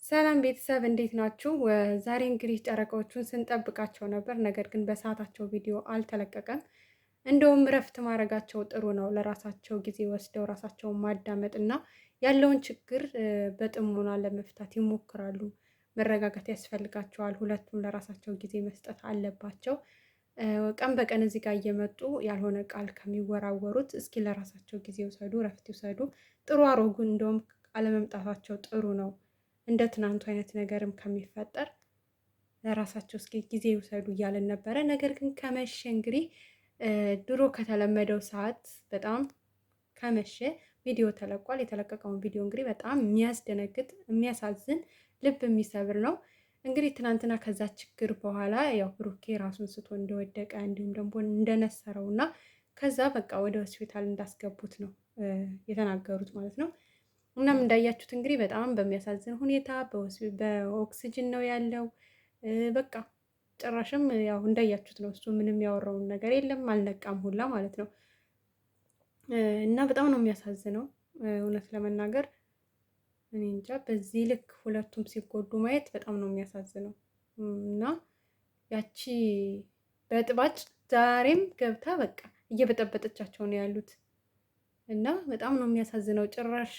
ሰላም ቤተሰብ እንዴት ናችሁ? ዛሬ እንግዲህ ጨረቃዎቹን ስንጠብቃቸው ነበር። ነገር ግን በሰዓታቸው ቪዲዮ አልተለቀቀም። እንደውም እረፍት ማድረጋቸው ጥሩ ነው። ለራሳቸው ጊዜ ወስደው ራሳቸውን ማዳመጥ እና ያለውን ችግር በጥሞና ለመፍታት ይሞክራሉ። መረጋጋት ያስፈልጋቸዋል። ሁለቱም ለራሳቸው ጊዜ መስጠት አለባቸው። ቀን በቀን እዚህ ጋር እየመጡ ያልሆነ ቃል ከሚወራወሩት እስኪ ለራሳቸው ጊዜ ይውሰዱ፣ እረፍት ይውሰዱ። ጥሩ አሮጉ። እንደውም አለመምጣታቸው ጥሩ ነው። እንደ ትናንቱ አይነት ነገርም ከሚፈጠር ለራሳቸው እስኪ ጊዜ ይውሰዱ እያለን ነበረ። ነገር ግን ከመሸ እንግዲህ ድሮ ከተለመደው ሰዓት በጣም ከመሸ ቪዲዮ ተለቋል። የተለቀቀውን ቪዲዮ እንግዲህ በጣም የሚያስደነግጥ የሚያሳዝን፣ ልብ የሚሰብር ነው። እንግዲህ ትናንትና ከዛ ችግር በኋላ ያው ብሩኬ ራሱን ስቶ እንደወደቀ እንዲሁም ደግሞ እንደነሰረው እና ከዛ በቃ ወደ ሆስፒታል እንዳስገቡት ነው የተናገሩት ማለት ነው። እናም እንዳያችሁት እንግዲህ በጣም በሚያሳዝን ሁኔታ በኦክስጅን ነው ያለው። በቃ ጭራሽም ያው እንዳያችሁት ነው። እሱ ምንም ያወራውን ነገር የለም አልነቃም ሁላ ማለት ነው። እና በጣም ነው የሚያሳዝነው እውነት ለመናገር እኔ እንጃ በዚህ ልክ ሁለቱም ሲጎዱ ማየት በጣም ነው የሚያሳዝነው። እና ያቺ በጥባጭ ዛሬም ገብታ በቃ እየበጠበጠቻቸው ነው ያሉት። እና በጣም ነው የሚያሳዝነው ጭራሽ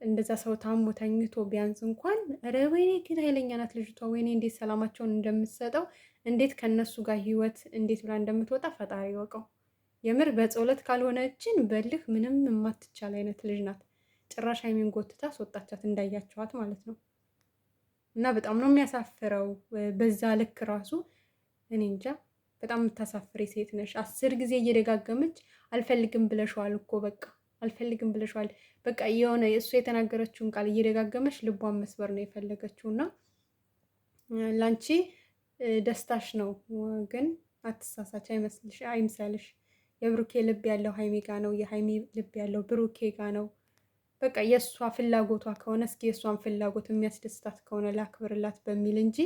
እንደዛ ሰው ታሞ ተኝቶ ቢያንስ እንኳን ኧረ ወይኔ ግን ኃይለኛ ናት ልጅቷ። ወይኔ እንዴት ሰላማቸውን እንደምትሰጠው እንዴት ከነሱ ጋር ህይወት እንዴት ብላ እንደምትወጣ ፈጣሪ ይወቀው። የምር በጸሎት ካልሆነችን በልህ ምንም የማትቻል አይነት ልጅ ናት። ጭራሽ ሀይሚን ጎትታ አስወጣቻት እንዳያቸዋት ማለት ነው። እና በጣም ነው የሚያሳፍረው። በዛ ልክ ራሱ እኔ እንጃ በጣም የምታሳፍሪ ሴት ነሽ። 10 ጊዜ እየደጋገመች አልፈልግም ብለሽዋል እኮ በቃ አልፈልግም ብለሽዋል። በቃ የሆነ እሱ የተናገረችውን ቃል እየደጋገመች ልቧን መስበር ነው የፈለገችው እና ላንቺ ደስታሽ ነው፣ ግን አትሳሳች፣ አይመስልሽ አይምሰልሽ። የብሩኬ ልብ ያለው ሀይሚ ጋ ነው፣ የሀይሚ ልብ ያለው ብሩኬ ጋ ነው። በቃ የእሷ ፍላጎቷ ከሆነ እስኪ የእሷን ፍላጎት የሚያስደስታት ከሆነ ላክብርላት በሚል እንጂ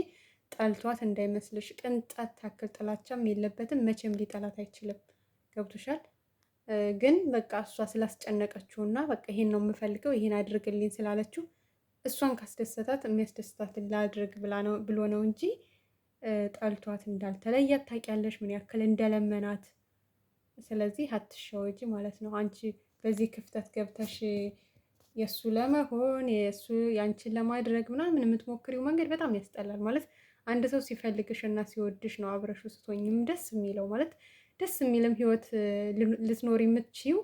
ጠልቷት እንዳይመስልሽ። ቅንጣት ታክል ጥላቻም የለበትም። መቼም ሊጠላት አይችልም። ገብቶሻል? ግን በቃ እሷ ስላስጨነቀችው እና በቃ ይሄን ነው የምፈልገው ይሄን አድርግልኝ ስላለችው እሷን ካስደሰታት የሚያስደስታትን ላድርግ ብሎ ነው እንጂ ጠልቷት እንዳልተለያት ታውቂያለሽ፣ ምን ያክል እንደለመናት። ስለዚህ አትሸወጂ ማለት ነው። አንቺ በዚህ ክፍተት ገብተሽ የእሱ ለመሆን የእሱ ያንቺን ለማድረግ ምናምን የምትሞክሪው መንገድ በጣም ያስጠላል። ማለት አንድ ሰው ሲፈልግሽ እና ሲወድሽ ነው አብረሽው ስትሆኝም ደስ የሚለው ማለት ደስ የሚልም ህይወት ልትኖር የምትችይው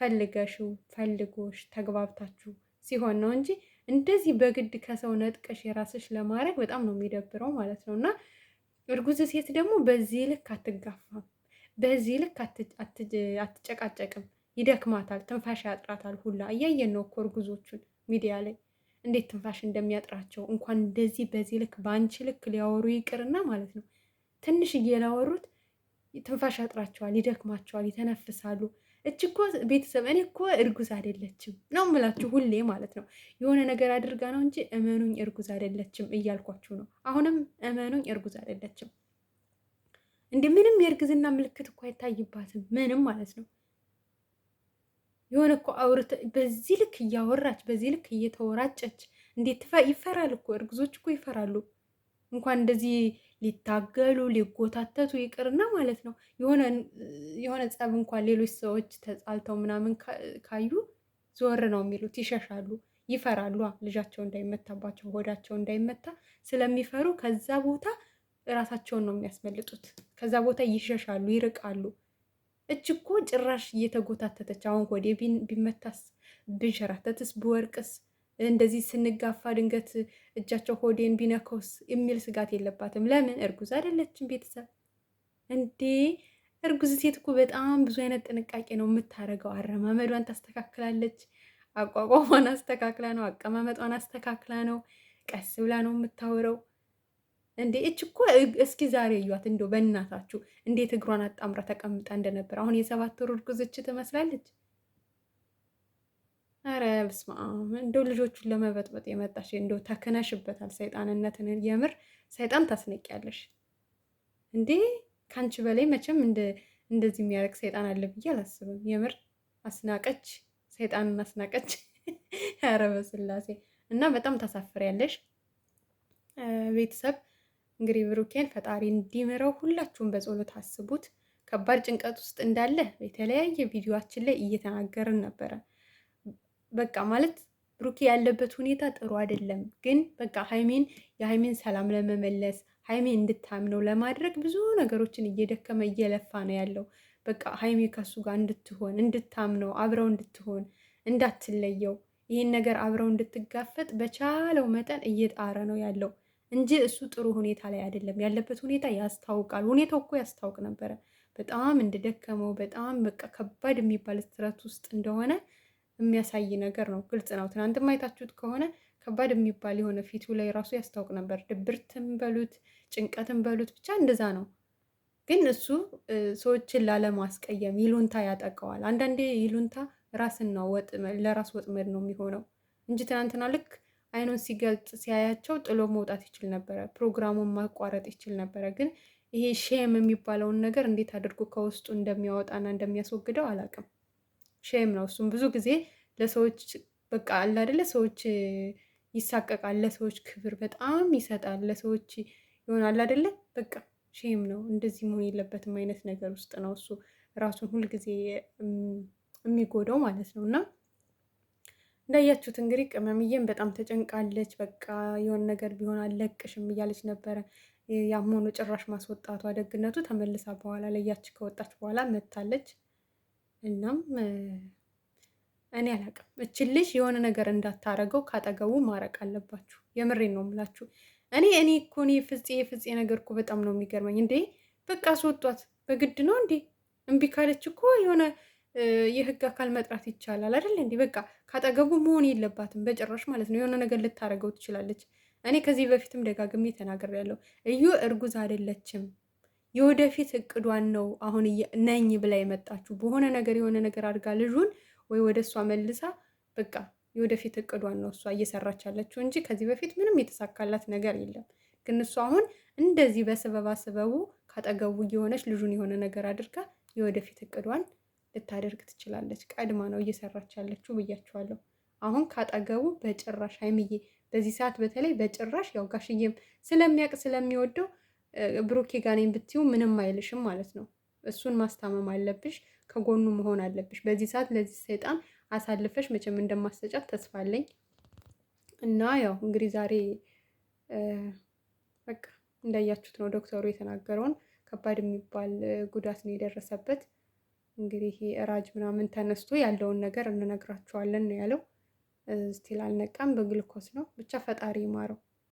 ፈልገሽው ፈልጎሽ ተግባብታችሁ ሲሆን ነው እንጂ እንደዚህ በግድ ከሰው ነጥቀሽ የራስሽ ለማድረግ በጣም ነው የሚደብረው ማለት ነው። እና እርጉዝ ሴት ደግሞ በዚህ ልክ አትጋፋም፣ በዚህ ልክ አትጨቃጨቅም። ይደክማታል፣ ትንፋሽ ያጥራታል ሁላ። እያየን ነው እኮ እርጉዞቹን ሚዲያ ላይ እንዴት ትንፋሽ እንደሚያጥራቸው። እንኳን እንደዚህ በዚህ ልክ በአንቺ ልክ ሊያወሩ ይቅርና ማለት ነው ትንሽ እየላወሩት ትንፋሽ ያጥራቸዋል፣ ይደክማቸዋል፣ ይተነፍሳሉ። እች እኮ ቤተሰብ እኔ እኮ እርጉዝ አይደለችም ነው የምላችሁ ሁሌ ማለት ነው። የሆነ ነገር አድርጋ ነው እንጂ እመኑኝ እርጉዝ አይደለችም እያልኳችሁ ነው። አሁንም እመኑኝ እርጉዝ አይደለችም። እንደ ምንም የእርግዝና ምልክት እኮ አይታይባትም ምንም ማለት ነው። የሆነ እኮ አውርተ በዚህ ልክ እያወራች በዚህ ልክ እየተወራጨች እንዴት ይፈራል እኮ እርግዞች እኮ ይፈራሉ። እንኳን እንደዚህ ሊታገሉ ሊጎታተቱ ይቅርና ማለት ነው የሆነ ጸብ እንኳን ሌሎች ሰዎች ተጣልተው ምናምን ካዩ ዞር ነው የሚሉት፣ ይሸሻሉ፣ ይፈራሉ። ልጃቸው እንዳይመታባቸው ሆዳቸው እንዳይመታ ስለሚፈሩ ከዛ ቦታ እራሳቸውን ነው የሚያስመልጡት። ከዛ ቦታ ይሸሻሉ፣ ይርቃሉ። እች እኮ ጭራሽ እየተጎታተተች አሁን ሆዴ ቢመታስ ብንሸራተትስ ብወርቅስ እንደዚህ ስንጋፋ ድንገት እጃቸው ሆዴን ቢነከውስ የሚል ስጋት የለባትም። ለምን እርጉዝ አይደለችም? ቤተሰብ እንዴ እርጉዝ ሴት እኮ በጣም ብዙ አይነት ጥንቃቄ ነው የምታደርገው። አረማመዷን ታስተካክላለች። አቋቋሟን አስተካክላ ነው፣ አቀማመጧን አስተካክላ ነው፣ ቀስ ብላ ነው የምታወረው። እንዴ እች እኮ እስኪ ዛሬ እዩዋት እንደው በእናታችሁ እንዴት እግሯን አጣምራ ተቀምጣ እንደነበር። አሁን የ7 ወር እርጉዝ እች ትመስላለች። አረ በስመ አብ! እንደው ልጆቹን ለመበጥበጥ የመጣሽ እንደው ተክነሽበታል። ሰይጣንነትን የምር ሰይጣን ታስነቂያለሽ እንዴ! ከአንቺ በላይ መቼም እንደዚህ የሚያደርግ ሰይጣን አለ ብዬ አላስብም። የምር አስናቀች፣ ሰይጣንን አስናቀች። አረ በስላሴ እና በጣም ታሳፍሪያለሽ። ቤተሰብ እንግዲህ ብሩኬን ፈጣሪ እንዲምረው ሁላችሁም በጸሎት አስቡት። ከባድ ጭንቀት ውስጥ እንዳለ የተለያየ ቪዲዮችን ላይ እየተናገርን ነበረ። በቃ ማለት ብሩኬ ያለበት ሁኔታ ጥሩ አይደለም፣ ግን በቃ ሀይሜን የሀይሜን ሰላም ለመመለስ ሀይሜን እንድታምነው ለማድረግ ብዙ ነገሮችን እየደከመ እየለፋ ነው ያለው። በቃ ሀይሜ ከሱ ጋር እንድትሆን እንድታምነው፣ አብረው እንድትሆን እንዳትለየው፣ ይህን ነገር አብረው እንድትጋፈጥ በቻለው መጠን እየጣረ ነው ያለው እንጂ እሱ ጥሩ ሁኔታ ላይ አይደለም። ያለበት ሁኔታ ያስታውቃል። ሁኔታው እኮ ያስታውቅ ነበረ በጣም እንደደከመው፣ በጣም በቃ ከባድ የሚባል stress ውስጥ እንደሆነ የሚያሳይ ነገር ነው። ግልጽ ነው። ትናንትም አይታችሁት ከሆነ ከባድ የሚባል የሆነ ፊቱ ላይ ራሱ ያስታውቅ ነበር። ድብርትም በሉት ጭንቀትም በሉት ብቻ እንደዛ ነው። ግን እሱ ሰዎችን ላለማስቀየም ይሉንታ ያጠቀዋል። አንዳንዴ ይሉንታ ራስን ነው ለራስ ወጥመድ ነው የሚሆነው እንጂ ትናንትና ልክ አይኑን ሲገልጽ ሲያያቸው ጥሎ መውጣት ይችል ነበረ። ፕሮግራሙን ማቋረጥ ይችል ነበረ። ግን ይሄ shame የሚባለውን ነገር እንዴት አድርጎ ከውስጡ እንደሚያወጣና እንደሚያስወግደው አላውቅም። Shame ነው እሱም ብዙ ጊዜ ለሰዎች በቃ አለ አይደለ፣ ሰዎች ይሳቀቃል፣ ለሰዎች ክብር በጣም ይሰጣል፣ ለሰዎች ይሆናል አይደለ፣ በቃ shame ነው እንደዚህ መሆን የለበትም አይነት ነገር ውስጥ ነው እሱ ራሱን ሁልጊዜ የሚጎዳው ማለት ነው። እና እንዳያችሁት እንግዲህ ቅመምዬም በጣም ተጨንቃለች። በቃ የሆነ ነገር ቢሆን አለቅሽም እያለች ነበረ። ያም ሆኖ ጭራሽ ማስወጣቷ ደግነቱ ተመልሳ በኋላ ለያች ከወጣች በኋላ መታለች። እናም እኔ አላቅም እችን ልጅ የሆነ ነገር እንዳታረገው ካጠገቡ ማረቅ አለባችሁ። የምሬን ነው የምላችሁ። እኔ እኮ እኔ ፍፄ የፍፄ ነገር እኮ በጣም ነው የሚገርመኝ። እንዴ በቃ አስወጧት በግድ ነው እንዴ? እምቢ ካለች እኮ የሆነ የህግ አካል መጥራት ይቻላል አይደል? እንዴ በቃ ካጠገቡ መሆን የለባትም በጭራሽ ማለት ነው። የሆነ ነገር ልታረገው ትችላለች። እኔ ከዚህ በፊትም ደጋግሜ ተናግሬያለሁ። እዩ እርጉዝ አይደለችም። የወደፊት እቅዷን ነው አሁን ነኝ ብላ የመጣችሁ። በሆነ ነገር የሆነ ነገር አድርጋ ልጁን ወይ ወደ እሷ መልሳ በቃ የወደፊት እቅዷን ነው እሷ እየሰራች ያለችው እንጂ ከዚህ በፊት ምንም የተሳካላት ነገር የለም። ግን እሷ አሁን እንደዚህ በሰበባ ሰበቡ ካጠገቡ እየሆነች ልጁን የሆነ ነገር አድርጋ የወደፊት እቅዷን ልታደርግ ትችላለች። ቀድማ ነው እየሰራች ያለችው ብያችኋለሁ። አሁን ካጠገቡ በጭራሽ ሀይሚዬ በዚህ ሰዓት በተለይ በጭራሽ ያው ጋሽዬም ስለሚያውቅ ስለሚወደው ብሩኬ ጋር ነኝ ብትይው ምንም አይልሽም ማለት ነው። እሱን ማስታመም አለብሽ፣ ከጎኑ መሆን አለብሽ። በዚህ ሰዓት ለዚህ ሰይጣን አሳልፈሽ መቼም እንደማሰጫት ተስፋ አለኝ። እና ያው እንግዲህ ዛሬ በቃ እንዳያችሁት ነው ዶክተሩ የተናገረውን ከባድ የሚባል ጉዳት ነው የደረሰበት። እንግዲህ ራጅ ምናምን ተነስቶ ያለውን ነገር እንነግራችኋለን ነው ያለው። Still አልነቃም፣ በግልኮስ ነው ብቻ። ፈጣሪ ይማረው።